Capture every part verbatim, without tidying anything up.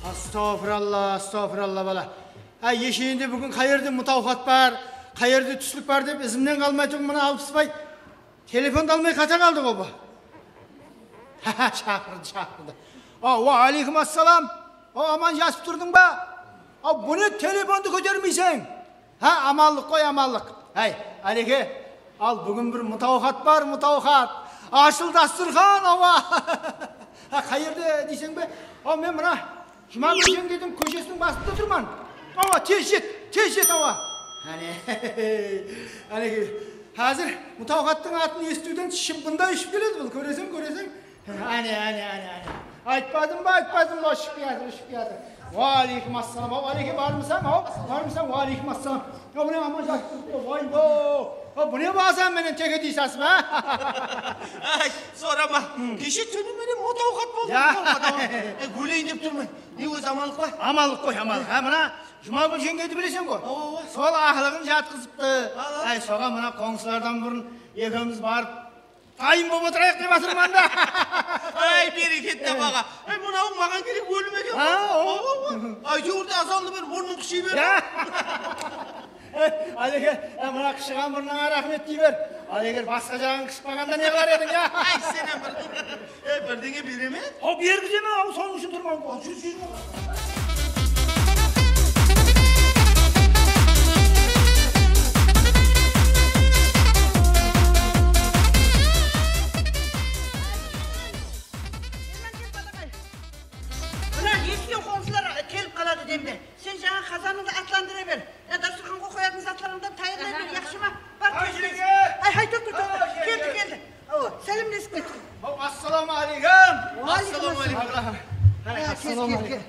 Astawfiralla, astawfiralla, bala. Á, esheginde búgin qayerde mutawxat bar, qayerde túslik bar dep izimnen qalmaytuǵın mına Alpısbay telefondı almay qata qaldı ǵo bu. Shaqırdı, shaqırdı. A, wa aleykum assalam. A, aman jatıp turdıń ba? A, bu ne telefondı kótermeyseń? Ha, amanlıq qoy, amanlıq. Háy, Áleke, al, búgin bir mutawxat bar, mutawxat. Ashıl dasturxan, awa. Ha, qayerde deyseń be? Aw, men mına Jumagúl jeńgeydiń kóshesiniń basında turman. Awa, tez jet, tez jet, awa. Áne, Áleke, házir mutawxattıń atın esitiwden shıbbınday ushıp keledi bul, kóreseń, kóreseń. Áne, áne, áne, áne. Aytpadım ba, aytpadım ba, ushıp kiyatır, ushıp kiyatır. Wa aleykum assalam. Aw, Áleke, barmısań? Aw, barmısań? Wa aleykum assalam. Aw, mine aman jatıp turıptı. Vay bo. Aw, bu ne bazan menen tege diysasız ba? Ay, sorama. Keshe túni menen mutawxat boldı, mutawxat, awa. E, óleyin dep turman. Ne ózi, amanlıq pa? Amanlıq qoy, amanlıq. Ha, mına Jumagúl jeńgeydi bileseń ǵo. Awa, awa. Sol aqlıǵın jatqızıptı. Al, al. Ay, soǵan mına qońsılardan burın ekewimiz barıp tayın bolıp otırayıq dep atırman da. Ay, berekella baǵa. Ay, mınawıń maǵan kerek ólim eken ǵoy. Ha, o. Awa, awa. Áytewir de azanlı berip ornın qıshay ber. Ya. Áleke, e, mına qıshıǵan murnıńa raxmet dey ber. Al, eger basqa jaǵıń qıshıp qalǵanda ne qılar ediń, ya? Ay, sen hám bir, e, birdeńe bere me? Aw, bergizemen, aw, sonıń ushın turman ǵoy. Júr, júr. Mına, esitken qońsılar kelip qaladı demde. Sen jańa qazanıńdı atlandıra ber. Ya, dasturxanǵa qoyatın zatlarıńdı tayarlay ber, yaqshı ma? Bar, tez, tez. Ay, jenge! Ay, hay, toqta, toqta. Ay, jenge! Keldi, keldi. Awa, sálemlesip kettik. Aw, assalawma aleykum. Wa aleykum assalam. Qáne, assalawma aleykum.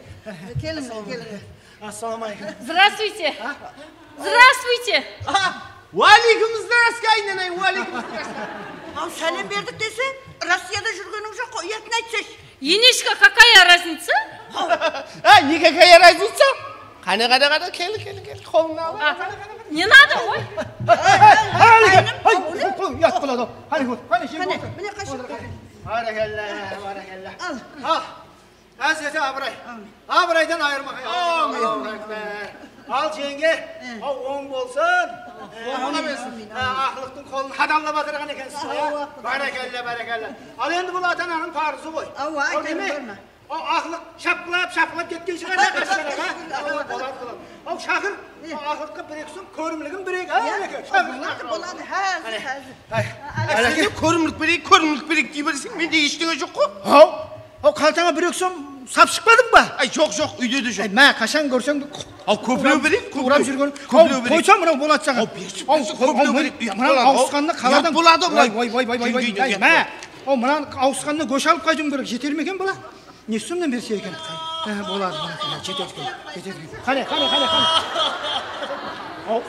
Keliń, keliń. Assalawma aleykum. Здравствуйте. Здравствуйте. Wa aleykum здравствуйте, aynanay, wa aleykum здравствуйте. Aw, sálem berdik dese, Rossiyada júrgeniń joq ǵoy, uyatın aytsayshı. Енечка, какая разница? Á, ne какая разница? Qáne, qáne, qáne, kel, kel, kel, qolıńdı al. А, не надо, ой. Ay, ay, ay, ay, uyat qıladı. Qáne, qáne, qáne, mine, qáne. Bárekella, bárekella. Al. Al. Házirete abıray. Abıraydan ayırma. Allahu akbar. Al, jeńge, aw, oń bolsın. Amin, amin. Aqlıqtıń qolın hadallap atırǵan ekensiz ǵoy, ya. Bárekella, bárekella. Al, endi bul ata-ananıń parızı ǵoy. Awa, aytayın, barma. Aw, aqlıq shapqılap, shapqılap ketken shıǵar, ya, qashqana, ha? Boladı, boladı. Aw, Shaqır, aw, aqlıqqa bir-eki som kórimligin bereyik, ha, Áleke? Boladı, boladı, házir, házir. Ay, Áleke, kórimlik bereyik, kórimlik bereyik dey berseń, mende eshteńe joq ǵo. Aw, aw, qaltańa bir-eki som sap shıqpadıń ba? Ay, joq, joq, úyde de joq. Ay, má, qashan kórseń de, aw, kóplew bereyik, kóplew. Urap júrgen. Aw, qoysa, mınaw boladı saǵan. Aw, bership, bership, kóplew bereyik. Mınaw awısqanına qaladı. Uyat boladı, mınaw. Ay, ay, ay, má. Aw, mınaw awısqanına gósh alıp qaytıwıń kerek, jeter me eken, bala? Ne sumnan berse eken? Há, boladı, boladı, jetedi eken, jetedi eken. Qáne, qáne, qáne, qáne. Aw.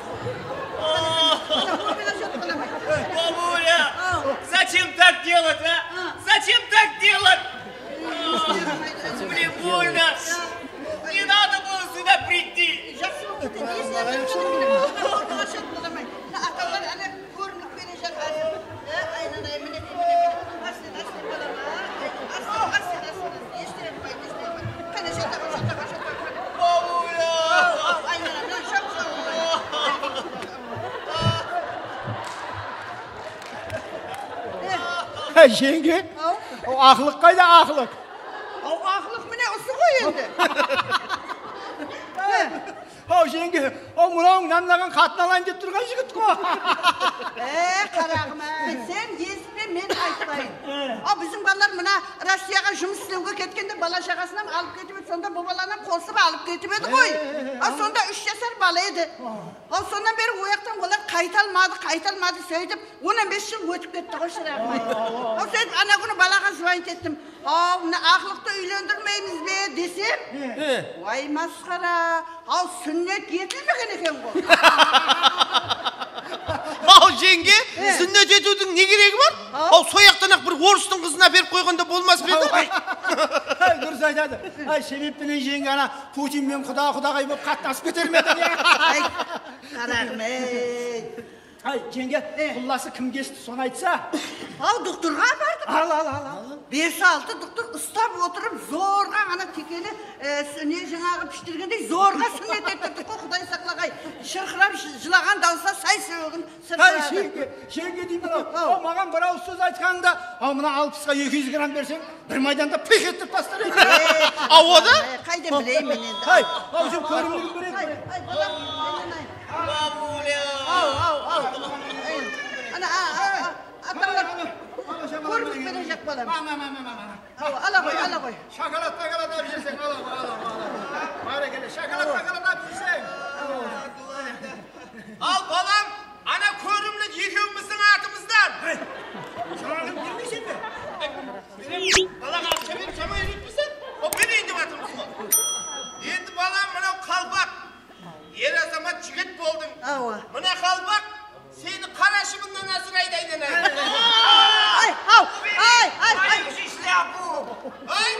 Бабуля, зачем так делать, а? Зачем так делать? Мне больно. Не надо было сюда прийти. Jaqsı bolıp ketedi, esine. Mına atalar, áne, kórimlik penen jatır. Á, aynanay, mine, mine, mine. Áste, áste, balam, á. Áste, áste, áste, áste. Esitip atpay, esitip atpay. Qáne, jata ǵo, jata ǵo, jata ǵo. Bawıya! Aw, aw, aynanay, mına, jap, jap. Há, jeńge? Aw. Aw, aqlıq qayda, aqlıq? Aw, aqlıq mine usı ǵoy endi. Há. Aw, jeńge, aw, mınawıń namlaǵan qatın alayın dep turǵan jigit ǵo. E, qaraǵım-ay, sen esitpe, men aytpayın. Aw, biziń balalar mına Rossiyaǵa jumıs islewge ketkende bala-shaǵasın hám alıp ketip edi, sonda bul balanı hám qosıp alıp ketip edi ǵoy. Aw, sonda úsh jasar bala edi. Aw, sonnan beri o jaqtan olar qayta almadı, qayta almadı, sóytip on on bes jıl ótip ketti ǵoy, shıraǵım-ay. Aw, sóytip ana kúni balaǵa звонить ettim. Aw, mına aqlıqtı úylendirmeymiz be desem, way masqara, aw, súnnet etilmegen eken ǵo. Aw, jeńge, súnnet etiwdiń ne keregi bar? Aw, soyaqtan-aq bir orıstıń qızına berip qoyǵanda bolmas pa edi? Ay, durıs aytadı. Ay, sebep penen jeńge ana Putin menen quda-qudaǵay bolıp qatnasıp keter me edi, ya? Ay, qaraǵım-ey. Ay, jeńge, qullası kim kesti, sonı aytsa. Aw, doktorǵa bardıq. Al, al, al, al. Bes-altı doktor ustap otırıp, zorǵa ana tekeni, e, Ne jańaǵı pishtirgendey zorǵa sınnet ettirdik ǵoy, Quday saqlagay. Shırqırap jı-, jılaǵan dawıslar say sógin sırqıradı. Jenge, jenge deymen-aw. Aw, maǵan bir awız sóz aytqanıńda, aw, mına alpısqa eki júz gram berseń, bir maydanda pıyıq ettirip taslar edim. Aw, o da? Qáyden bileymen endi. Hay, aw, sen kórimligin bereyik. Hay, hay, balam, aylanayın. Aw, aw, aw. Ana, a, a, a, atalar kórimlik berejek, balam. Awa, ala ǵoy, ala ǵoy. Shokolad, shokolad alıp jiberseń, ala ǵoy, ala ǵoy, ala ǵoy. Bárekella, shokolad, shokolad alıp jiberseń. Al, balam, ana kórimlik ekewimizdiń atımızdan. Hey, jańaǵın bermeyseń be? Balaǵa aqsha berip, jaman úyretpeseń, o bereyin dep atırmız ǵoy. Endi, balam, mınaw qalpaq. Er azamat jigit boldıń. Awa. Mına qalpaq seni qara shıbınnan asıraydı, aylanayın. Ay, aw, ay, ay, ay. Ay,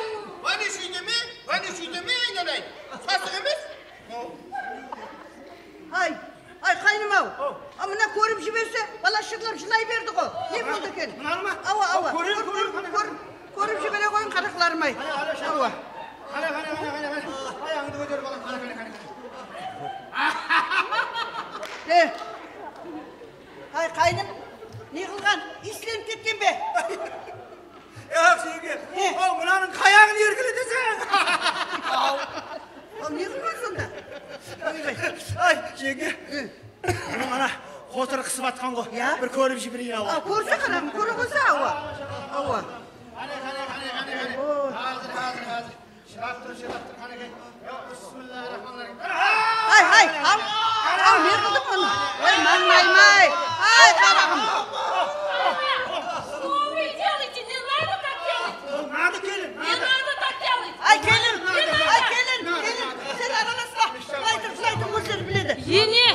вонючий deme, вонючий deme, aylanayın. Sasıq emes. Ay, ay, qáynim-aw. A, mına kórip jiberse, bala shırlap jılay berdi ǵo. Ne boldı eken? Mınanı ma? Awa, awa. Kórip, kórip, kórip. Kórip jibere ǵoyıń, qaraqlarım-ay. Awa. Qáne, qáne, qáne, qáne, qáne. Ayaǵıńdı kóter, balam, qáne, qáne, qáne, qáne. E. Ay, qáynim, ne qılǵan? Iyislenip ketken be? Yoq, jenge. E. Aw, mınanıń qayaǵın erkeleteseń? Aw. Aw, ne qılǵan sonda? Oybay. Ay, jenge. E. Bunıń ana qotırı qısıp atqan ǵo. Ya? Bir kórip jibereyin, awa. A, kórse, qaraǵım, kóre qoysa, awa. Awa. Qáne, qáne, qáne, qáne, qáne. Oy. Házir, házir, házir. Shırap tur, shırap tur, qánekey. Yo, bismillahir-rahmanir-rahim. Ay, ay, aw, aw, ne qıldıń onı? Ay, mańlayım-ay. Ay, qaraǵım. Что вы делаете? Не надо так делать. Nadı kelin, nadı. Не надо так делать. Ay, kelin, ay, kelin, kelin. Sen aralaspa. Jılay tur, jılay tur, ózleri biledi. Ene,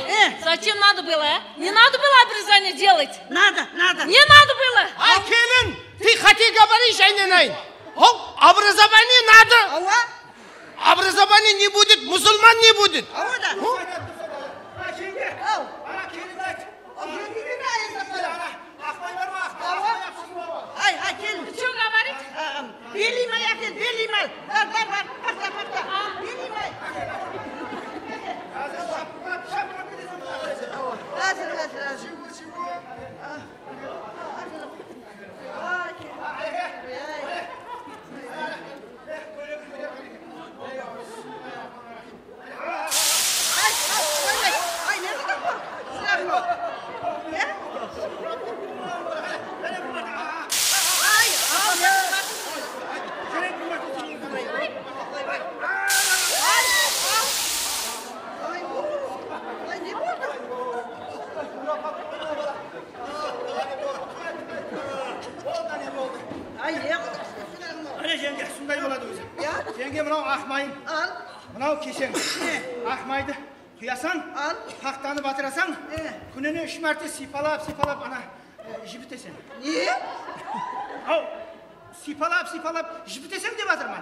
зачем надо было, а? Не надо было обрезание делать. Надо, надо. Не надо было. Ay, kelin, ты хотя говоришь, aylanayın. Haw, образование надо. Awa. Образование не будет, musulman не будет. Awa da. Aw. Aw, jenge de ayılsın. Aqmay bar ma? Aqmay, aqmay, aqmay. Ay, ay, kel. Ты чё говорит? Beliyim al, ákel, beliyim al. Bar, bar, bar, parta, parta. Beliyim al. Házir, házir, házir. Ay, ay, ay, ay, ne qıldıq bu? Sizler bu. Ne? Ay, ay, ay. Ay, ay, ay, ne boldı? Ay, ne qıldıq sizler? Áne, jenge, usınday boladı ózi. Ya? Jenge, mınaw aq mayın. Al. Mınaw keseń. Ne? Aq maydı quyasań, al, paxtanı batırasań, e, kúnine úsh márte sıypalap, sıypalap, ana, e, jibiteseń. Ne? Aw, sıypalap, sıypalap jibiteseń dep atırman.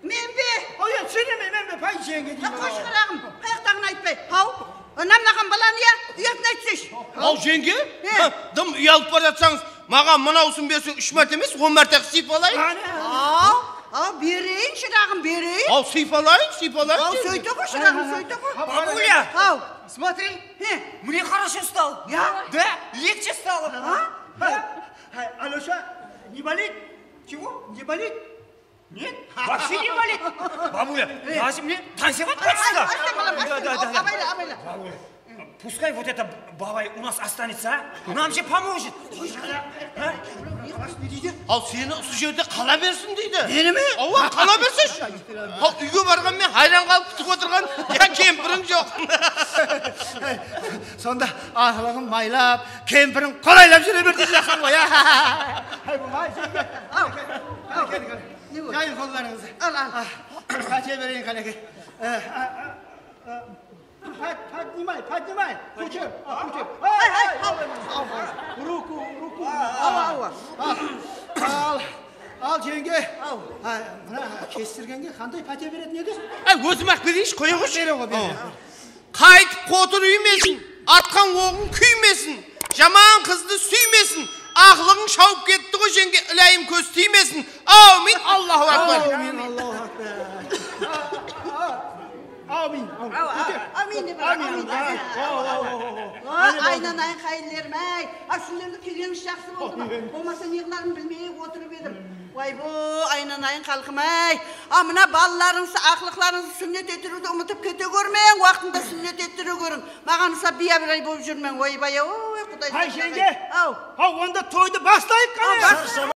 Men be? Aw, ya, sen eme, men be, pay, jenge deymen. Qosh, qaraǵım, qayaqtaǵın aytpay. Haw, namlaǵan balanı ya, uyatın aytsayshı. Aw, jenge, he, dım uyalıp baratsańız, maǵan mınawsın berseń, úsh márte emes, on márte qılıp sıypalayın. Qáne. Aw, aw, bereyin, shıraǵım, bereyin. Aw, sıypalayın, sıypalayın. Aw, sóyte ǵoy, shıraǵım, sóyte ǵoy. Babuля! Haw. Смотри. He. Mine qarash ustalıp. Ya? Да, легче стало. Ha? Hay, Alёsha, не болит? Чего? Не болит? Нет? Вообще не болит. Babuля, даже мне танцевать хочется. Ay, ay, ay, balam, ay, ay, ay, ay, ay. Babuля, пускай вот это бабай у нас останется, а? Нам же поможет. А? Al seni usı jerde qala bersin deydi. Meni me? Awa, qala bersinshi. Al úyge barǵan men hayran qalıp kútip otırǵan, ya kempiriń joq. Sonda aqlıǵın maylap, kempiriń qolaylap júre ber deydi jaqsan ǵoy, ya. Hay, bu may jenge. Al, al. Jayıń qollarıńızdı. Al, al. Pátiya bereyin, qánekey. Поднимай, поднимай, кóter, kóter. Ay, ay, al. Ruku, ruku. Awa, awa. Al, al, jenge. Aw. Mına kestirgenge qanday pátiya beretin edi? Ay, ózim-aq bereyinshi, qoya qoyshı. Bere ǵoy, bere. Qaytıp qotır úymesin, atqan oǵıń kúymesin, jaman qızdı súymesin, aqlıǵıń shawıp ketti ǵoy, jenge, ilayım kóz tiymesin. Áwmin, Allahu akbar. Áwmin, Allahu akbar. Ámin. Ámin. Ámin dep, ámin dep. Ámin. Ámin. Ámin. Ámin. Áy, aynanayın qáyinlerim-áy. A, sizlerdi kelgenińiz jaqsı boldı ma? Bolmasa ne qılarımdı bilmey otırıp edim. Way-bo, aynanayın xalqım-áy. A, mına balalarıńızdı, aqlıqlarıńızdı súnnet ettiriwdi umıtıp kete górmeń, waqtında súnnet ettire góriń. Maǵan usap biyabiray bolıp júrmeń, oybay-aw, oy, Quday saqlagay. Ay, jeńge. Aw. Ha, onda toydı baslayıq qáne.